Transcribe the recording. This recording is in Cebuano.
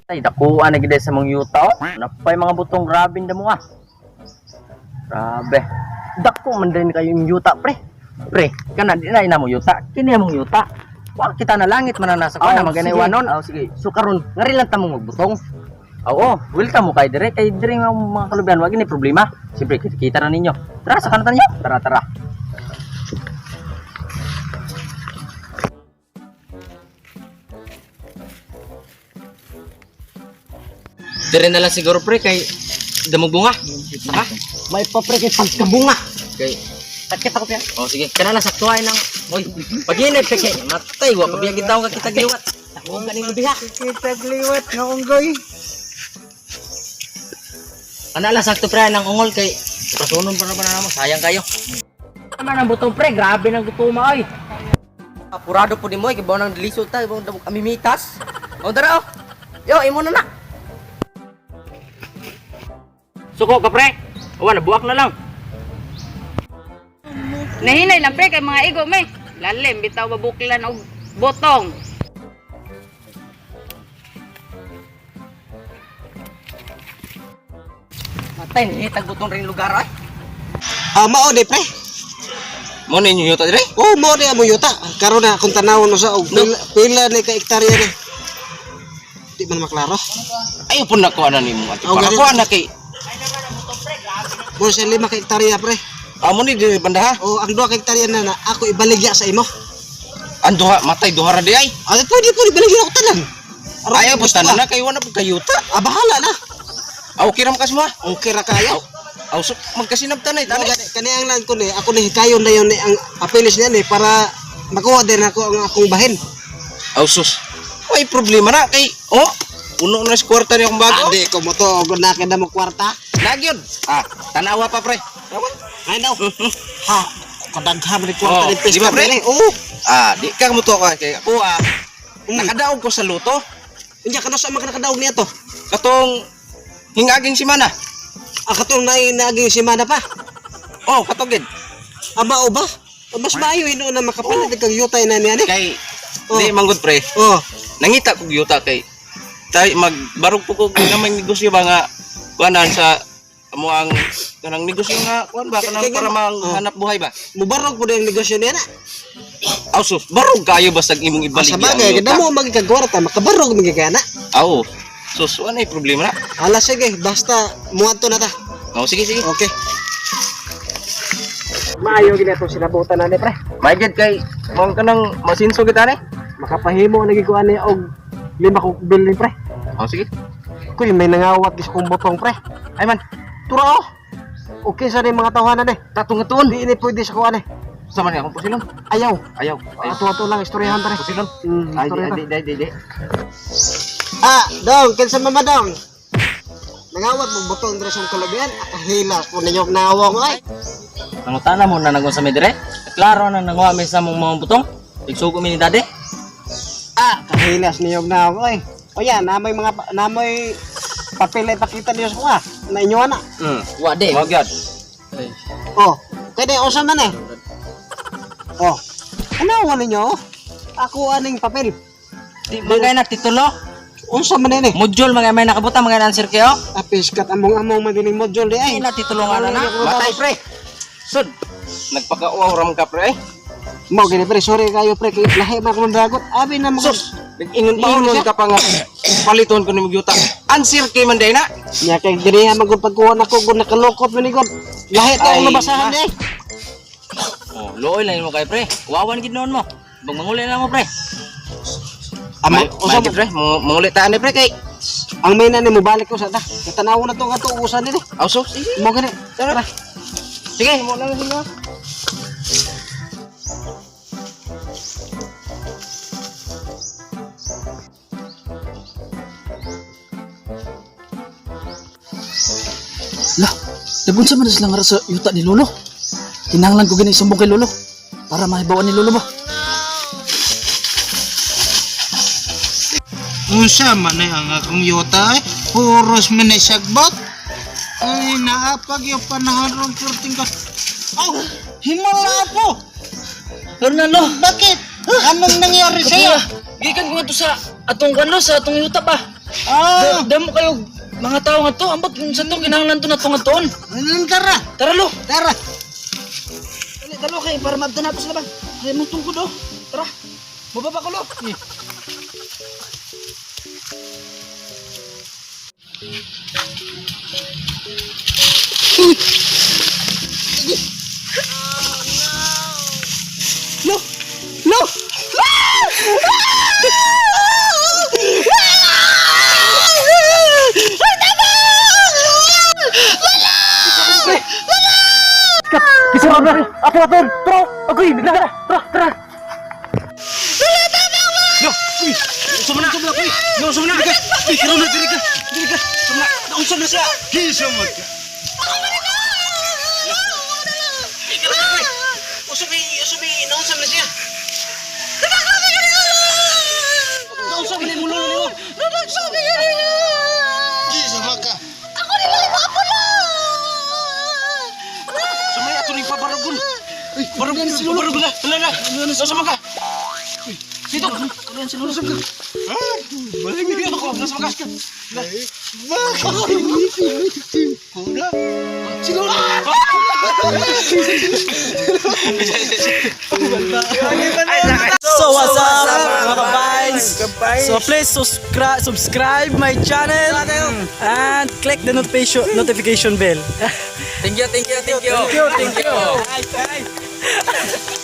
Ay, dakuan na gid sa mong yuta oh. Napay mga butong grabe mo ah. Grabe. Dako man din kayo yung yuta, pre. Pre, kana di na ina mo yuta. Kini among yuta. Wa kita na langit man na nasa kuan na Oh, magana sige. iwanon. Oh, sige. So karon, ngari lang ta mong magbutong. Oo, welcome mo kay dire kay dire nga mga kalubian wa gini problema. Siyempre kita na ninyo. Tara sa kanan ninyo. Tara, tara. Dire na lang siguro, pre, kay damog bunga. Ha? May pa pre kay pagkabunga. Kay Takit ako pre. Oh, sige. Kana lang saktuhay ng. Oy, paginit kay matay wa pabiyag daw ka kita giliwat. Ako ganing lubi ha. Kita gliwat nga unggoy. Kana lang sakto, pre, ng ungol kay prasunon pa na namo, sayang kayo. Tama ng butong, pre, grabe ng gutuma oy. Apurado po ni mo, kibaw nang lisod ta, ibang damog amimitas. O dara oh. Yo, imo na na. Suko ka, pre. Uwa na buwak na lang. Nahinay lang pre kay mga igo me. Lalim bitaw babuklan og botong. Matay ni tag butong ring lugar ay. Ah, mao di pre. Mo ninyo yuta dire? Oh, mao di amo yuta. Karon na akong tanawon no sa og pila, pila ni ka hektarya ni. Di man maklaro. Ayo pun nako ana nimo ati. Oh, Para ganun. ko ana kay Mo siya 5 ka hektarya pre. amo ni dire banda ha. O ang 2 ka hektarya na na ako ibaligya sa imo. Ang duha matay duha ra di ay. Ah, pwede pwede ibaligya ako tanan. Aron Ayaw po gusto tanan ka. na kay wala po kayuta. Ah, bahala na. Aw okay ra man kasmo. Okay ra kayo. Aw so magkasinabtan ay Tani tani. kani ang lan ko ni ako ni hikayon na yun ni ang apelis niya ni para makuha din ako ang akong bahin. Aw sus. Way problema na kay oh puno na sa kwarta ni akong bago. Adi ko mo to og na kay mo kwarta. Nagyod. Ah, tanawa pa, pre. Ay daw. Ha, kadaghan ni kwarta Oh, ni di ba, pre? ni. Oo. Ah, di ka mo to ka kay ako ah. Nakadaog ko sa luto. Unya kano sa mga nakadaog niya to? Katong hingaging simana. Ah, katong naay naging semana pa. Oh, katong gid. Ama o ba? O, mas maayo ino na makapalit kag yutay na niya ni. Kay Oh. di manggod, pre. Oh, Nangita kog yuta kay tay magbarog po ko gamay negosyo ba nga kuanan sa amo ang kanang negosyo nga kuan ba kanang Kay- para oh. manghanap buhay ba. mubarog po ang negosyo niya na. Aw sus, barog kayo basta imong Ah, ibaligya sa bagay, ang yuta. kada mo magkagwarta, makabarog magigana. Aw, sus, wala ay problema na. Hala sige, basta muadto na ta. Oh, sige sige. Okay. Maayo gid atong sinabutan na ni pre. May gid kay mong kanang masinso kita ni. Makapahimo na gid ko ani og 5 ka bilin pre. Oh, sige. Kuy, may nangawat gis kong butong pre. Ay man, Tura oh. Okay sa ni mga tawhanan eh. tatong atuon. Di ini pwede sa kuan eh. Sa man akong pusilon. Ayaw. Ayaw. Ayaw. Ato-ato lang istoryahan pre. Pusilon. Mm, Ay, di, istoryahan. di, di, di, di. Ah, dong, kinsa mama dong? Nangawat mo butong dre sa kalabian, akahilas po ninyo nawong ay. Nangutana mo na nagon sa medre. Klaro na nanguha mi sa mong mga butong. Igsugo mi ni dade. Ah, kahilas ninyo nawong ay. O yan, namoy mga namoy papel ay pakita niyo sa kuha na inyo ana. Wa de. Wa gyud. Oh, kaya usa man eh. Oh. Ano wa ninyo? Ako aning papel. Di magay na titulo. Unsa man ini? Module mga may nakabuta mga answer kayo. Apis kat among-among man dining module di ay. Ay na titulo nga na na. Matay, pre. Sud. Nagpakauaw ram ka, pre. Mo gini pre, sorry kayo pre, kay lahi man akong dragot. Abi na mo. Sus. Nag-ingon-ingon ka pa nga. Paliton ko ni magyuta. Answer kay man day na. Nya kay diri man gud pagkuha nako gud nakalukot man ni gud. Lahi ta Ay, akong nabasahan ma. di ay. Oh, luoy lang mo kay pre. Wawan gid noon mo. Bang manguli na mo, pre. Ama, May, usa may pre, manguli ta ani, pre, kay. ang may na ni mobalik ko sa ta. Katanaw na to nga to usan nini. Aw sus. Sige. Mo gani. Tara. Sige, mo na lang sila. Lah, nagunsa man na sila nga sa yuta ni Lolo. Kinahanglan ko gani sumbong kay Lolo para mahibawan ni Lolo ba. Unsa man ay ang akong yuta eh. Puros man ay sagbot. Ay, naapag yung panahon ron purting ka. Oh, himala po! Pero na, Lo, Bakit? Anong nangyari? nangyari sa'yo? Gikan ko nga to sa atong kano, sa atong yuta ba? Ah, Damo kayo mga tao nga to, ambot kung sa to kinahanglan to na tong atoon. anong tara? Tara lo. Tara. Dali, dalo kay para maabdan nato sila ba. Ay mo tungkod oh. Tara. Mababa ko lo. Eh. Lo! Lo! Bisa ba? Ato ato. Tara. Agoy, bigla. Tara, tara. Yo, uy, sumna, sumna, uy, yo, sumna, uy, karon na diri ka, diri ka, sumna, naunsa na siya. Kinsa man ka? Usubi, usubi, naunsa na siya. Naunsa man mo lolo nimo. Kinsa man ka? Sumay ato ning pabarugon. Uy, barugon si lolo. Barugon na, wala na. Naunsa man ka? Uy, dito. Ano si lolo? Ah, Balik ako, naunsa man ka? Bakit? Kuna? Si lolo. So what's up, mga kabines? So please subscribe my channel and click the notification bell. Thank you, thank you, thank you. Thank you, thank you.